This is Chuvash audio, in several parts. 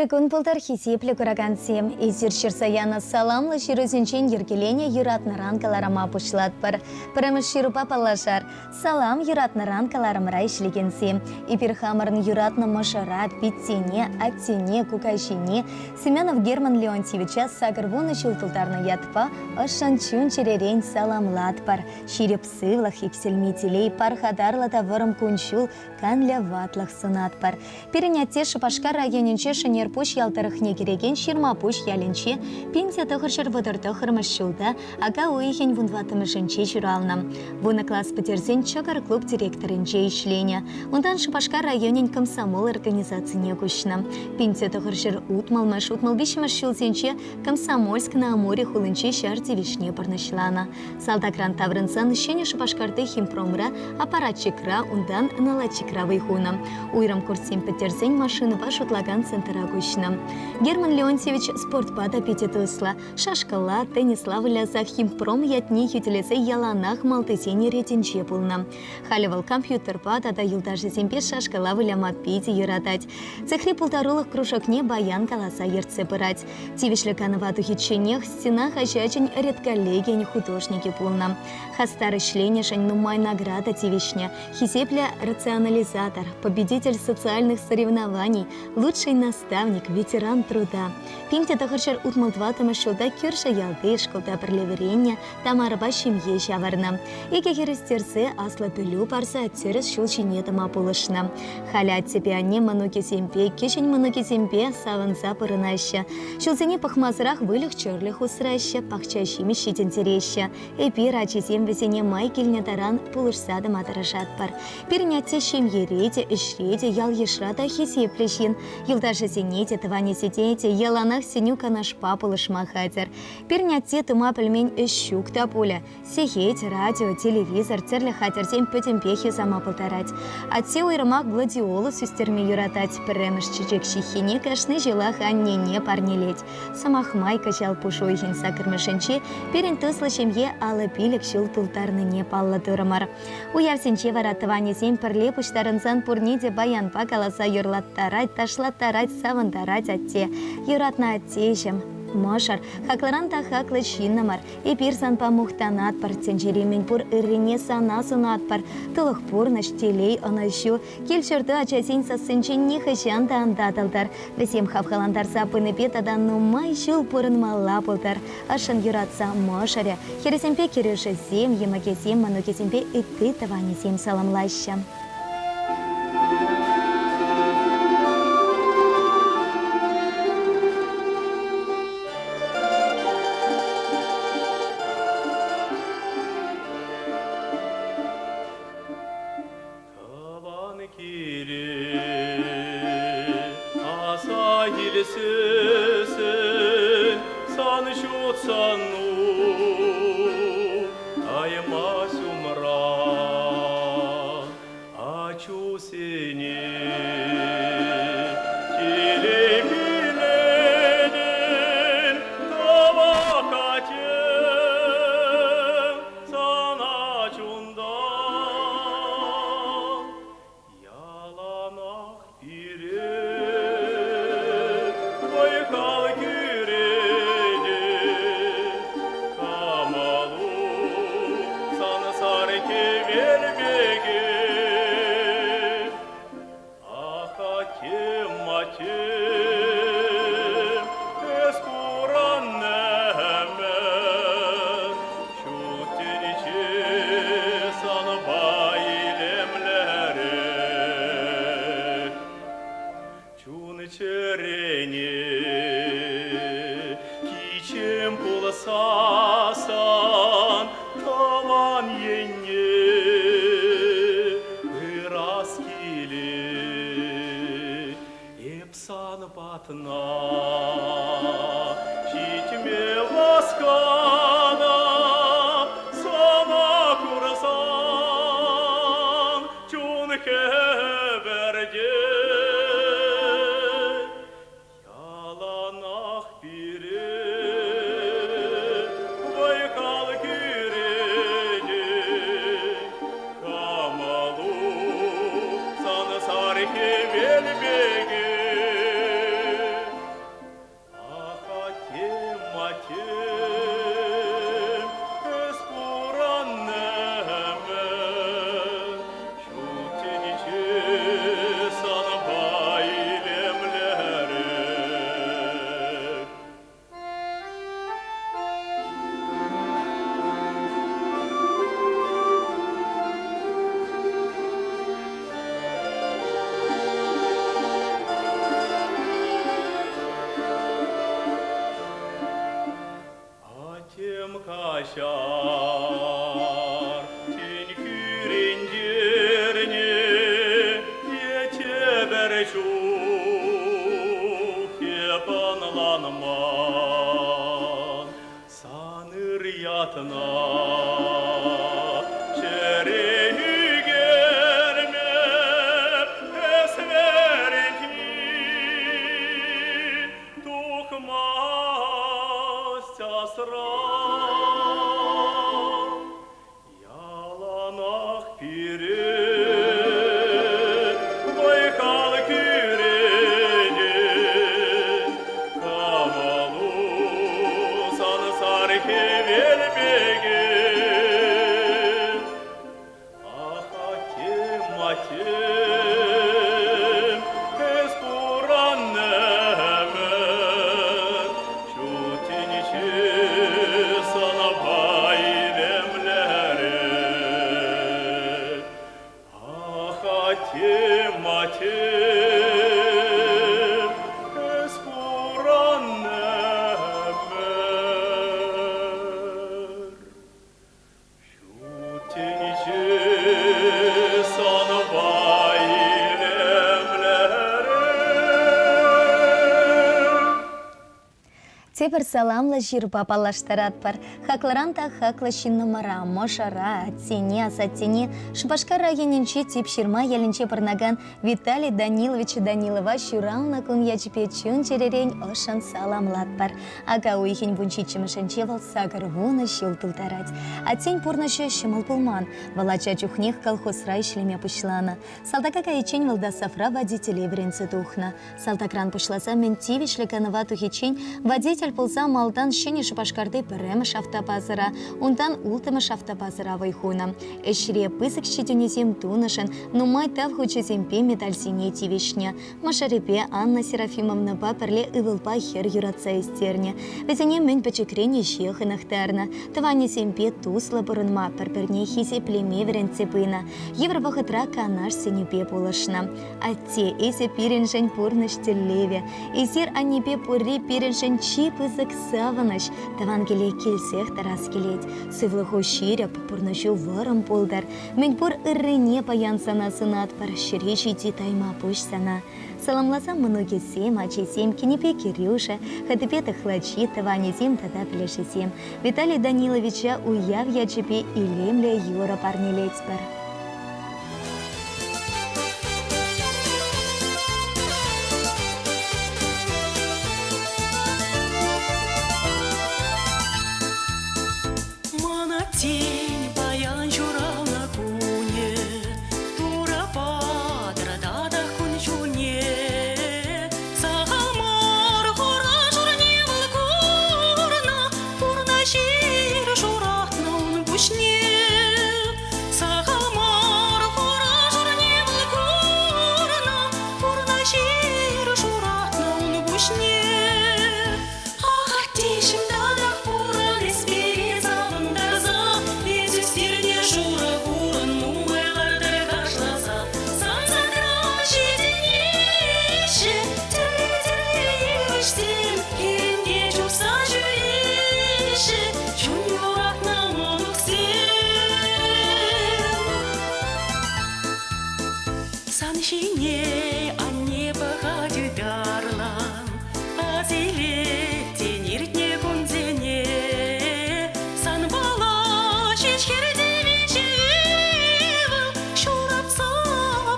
Ырӑ кун пултӑр, хисеплӗ куракансем! Эсир ҫырса янӑ саламлӑ ҫырусенчен йӗркеленӗ юратнӑран кӑларӑма пуҫлатпӑр. Пӗрремӗш ҫырупа паллашар. Салам юратнӑран кӑларӑмра ӗҫлекенсем! Эпир хамӑрӑн юратнӑ мӑшӑра, пиччене, аттене, кукаҫине, Семенов Герман Леонтьевича 80 ҫул тултарнӑ ятпа ӑшшӑн чун-чӗререн саламлатпӑр. Ҫирӗп сывлӑх, иксӗлми телей, пархатарлӑ та вӑрӑм кун-ҫул, канлӗ ватлӑх сунатпӑр. Пирӗн атте Шупашкар районӗнчи Шӗнерпуҫ ял тӑрӑхне кӗрекен Ҫырмапуҫ ялӗнче 1939 ҫулта ака уйӑхӗн вунтӑваттӑмӗшӗнче ҫуралнӑ. Вунӑ класс пӗтерсен Чӑкӑр клуб директорӗнче ӗҫленӗ. Унтан Шупашкар районӗн комсомол организацине куҫнӑ. 1960-мӗш, 65-мӗш ҫулсенче Комсомольск-на-Амуре хулинче ҫар тивӗҫне пурнӑҫланӑ. Салтакран таврӑнсан Ҫӗнӗ Шупашкарти химпромра аппаратчикра, унтан наладчикра вӑй хунӑ. Уйрӑм курссем пӗтерсен машинӑпа шутлакан центра куҫнӑ. Герман Леонтьевич спортпа та питӗ туслӑ. Шашкӑлла, теннисла выляса химпром ятне хӳтӗлесе яланах малтисен ретӗнче пулнӑ. Халӗ вӑл компьютерпа тата юлташӗсемпе шашкӑлла выляма питӗ юратать. Цехри пултарулӑх кружокне баян каласа ертсе пырать. Тивӗҫлӗ канӑва тухичченех стена хаҫачӗн редколлегийӗн художникӗ пулнӑ. Хастар ӗҫленӗшӗн нумай награда тивӗҫнӗ. Хисеплӗ рационализатор, победитель социальных соревнований, лучший наставник, ветеран труда. 1964 ҫулта кӳршӗ ялти шкулта пӗрле вӗреннӗ Тамарӑпа ҫемье ҫавӑрнӑ. Икӗ хӗр ӳстерсе аслӑ пӗлӳ парса тӗрӗс ҫул ҫине тӑма пулӑшнӑ. Халӗ аттепе анне мӑнукӗсемпе, кӗҫӗн мӑнукӗсемпе савӑнса пурӑнаҫҫӗ. Ҫулсене пӑхмасӑрах выльӑх-чӗрлӗх усраҫҫӗ, пахча ҫимӗҫ ҫитӗнтереҫҫӗ. Эпир, ачисем, вӗсене май килнӗ таран пулӑшса тӑма тӑрӑшатпӑр. Пирӗн атте ҫемьере те, ӗҫре те, ял-йышра та хисеплӗ ҫын. Юлташӗсене те, тӑванӗсене те яланах сӗнӳ-канашпа пулӑшма хатӗр. Пирӗн атте тума пӗлмен ӗҫ ҫук та пулӗ. Сехет, радио, телевизор, тӗрлӗ хатӗрсем пӗтӗмпех юсама пултарать. Атте уйрӑмах гладиолус ӳстерме юратать. Пӗрремӗш чечек ҫыххине кашни ҫулах аннене парнелет. Сӑмах май, кӑҫал пуш уйӑхӗн саккӑрмӗшӗнче пирӗн туслӑ ҫемье 55 ҫул тултарнине паллӑ турӑмӑр. Уявсенче вара тӑванӗсем пӗрле пуҫтарӑнсан пурне те баянпа каласа юрлаттарать, ташлаттарать, савӑнтарать атте. Юратнӑ аттеҫӗм, мӑшӑр, хаклӑран та хаклӑ ҫыннӑмӑр. Эпир санпа мухтанатпӑр, тӗнчери мӗнпур ыррине сана сунатпӑр. Тӑлӑх пурнӑҫ, телей, ӑнӑҫу, кил-ҫурту ачасен сассинчен нихӑҫан та ан татӑлтӑр. Вӗсем хавхалантарса пынипе тата нумай ҫул пурӑнмалла пултӑр. Ӑшшӑн юратса мӑшӑрӗ, хӗрӗсемпе кӗрӳшӗсем, йӑмӑкӗсем, мӑнукӗсемпе ытти тӑванӗсем саламлаҫҫӗ. Тӑван киле аса илсессӗн сан ҫут сӑну таймасть умра. Ачусене телей пилетӗн, тӑвак атем сана чунтан. Яланах пире вӑй-хал кӳретӗн, Камалу сан сар хӗвел пекех. Ах, атем, атем, эс пурӑн ӗмӗр, ҫут тӗнче санпа илемлӗрех. Чун-чӗрене кичем пулсассӑн тӑван енне пырас килет. Эп сан патна ҫитме васканӑ, сана курсан чун хӗпӗртет. Яланах пире вӑй-хал кӳретӗн, Камалу сан сар хӗвел пекех. атем, эс пур-аннемӗр, ҫут тӗнче санпа илемлӗрех. Атем каҫар, тин кӳрентернӗ е тепӗр чух эп ӑнланман. Сан ыр ятна ҫӗре ӳкерме эс вӗрентни тухмасть асран. Яланах пире вӑй-хал кӳретӗн, кӑмӑлу сан сар хӗвел пекех. Ах, атем, атем, эс пур аннемӗр, ҫут тӗнче санпа илемлӗрех. Ах, атем, атем, эс пур аннемӗр, ҫут тӗнче санпа илемлӗрех. Тепӗр саламлӑ ҫырупа паллаштаратпӑр. Хаклӑран та хаклӑ ҫыннӑмӑра, мӑшӑра, аттене, асаттене Шупашкар районӗнчи Тип Ҫырма ялӗнче пурӑнакан Виталий Данилович Данилова ҫуралнӑ кун ячӗпе чун-чӗререн ӑшшӑн саламлатпӑр. Ака уйӑхӗн 17-мӗшӗнче вӑл 80 ҫул тултарать. Аттен пурнӑҫӗ ҫӑмӑл пулман. Вӑл ача чухнех колхозра ӗҫлеме пуҫланӑ. Салтака кайиччен вӑл ДОСААФра водителе вӗренсе тухнӑ. Салтакран пуҫласа мӗн тивӗҫлӗ канӑва тухиччен водитель пулса малтан Ҫӗнӗ Шупашкарти пӗрремӗш автобазӑра, унтан улттӑмӗш автобазӑра вӑй хунӑ. Ӗҫре пысӑк ҫитӗнӳсем тунӑшӑн нумай тав хучӗсемпе медальсене тивӗҫнӗ. Мӑшӑрӗпе Анна Серафимовнӑпа пӗрле ывӑлпа хӗр юратса ӳстернӗ. Вӗсене мӗн пӗчӗкрен ӗҫе хӑнӑхтарнӑ, тӑванӗсемпе туслӑ пурӑнма, пӗр-пӗрне хисеплеме вӗрентсе пынӑ. Йывӑр вӑхӑтра канаш сӗнӳпе пулӑшнӑ. Атте, эсӗ пирӗншӗн пурнӑҫ тӗллевӗ. Эсир аннепе пурри пирӗншӗн чи пысӑк савӑнӑҫ. Тӑван киле килсех тӑрас килет. Сывлӑху ҫирӗп, пурнӑҫу вӑрӑм пултӑр. Мӗнпур ыррине паян сана сунатпӑр, ҫӗре ҫити тайма пуҫ сана. Саламласа мӑнукӗсем, ачисем, кинӗпе Кирюша, хӑтипе тӑхлачи, тӑванӗсем тата пӗлӗшӗсем. Виталий Даниловича уяв ячӗпе илемлӗ юрӑ парнелетпӗр. Мана тен паян ҫуралнӑ кунӗ, Турӑ патӑр татах кун-ҫулне. Сахал мар хура-шурне вӑл курнӑ, Пурнӑҫ ир шуратнӑ ун пуҫне. Сахал мар хура-шурне вӑл курнӑ, Пурнӑҫ ир шуратнӑ ун пуҫне. Ах, аттеҫӗм, татах пурӑн эс пире савӑнтарса, Эс ӳстернӗ шурӑ хурӑн нумай лартӑр кашласа. Сан садра ҫитӗнеҫҫӗ тӗрлӗ-тӗрлӗ йывӑҫсем, Хӗвелне чупса ҫӳреҫҫӗ чун юратнӑ мӑнуксем. Сан ҫине анне пӑхать ытарлан, Асилет иртнӗ кунсене. Санпала ҫеҫ хӗрте виҫӗ ывӑл ҫуратса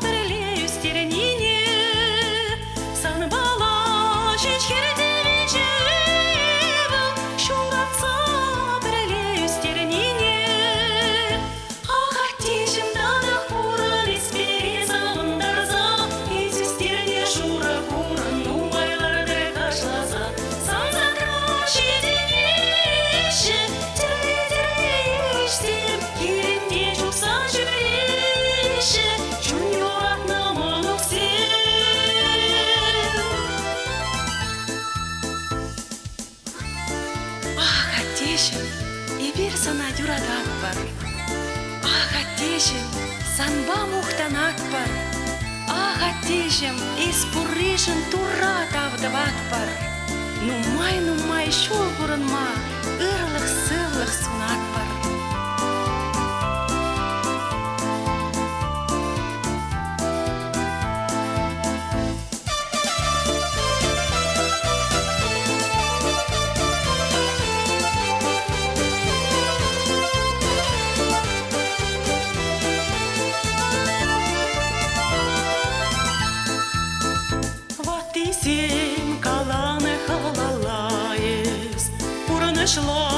пӗрле ӳстернине. Санпала ҫеҫ хӗрте виҫӗ Аттеҫӗм, эпир сана юрататпӑр. Ах, аттеҫӗм, санпа мухтанатпӑр. Ах, аттеҫӗм, эс пурришӗн Турра тав тӑватпӑр. Нумай-нумай ҫул пурӑнма ырлӑх-сывлӑх сунатпӑр. Ваттисем каланӑ халала эс, пурнӑҫла.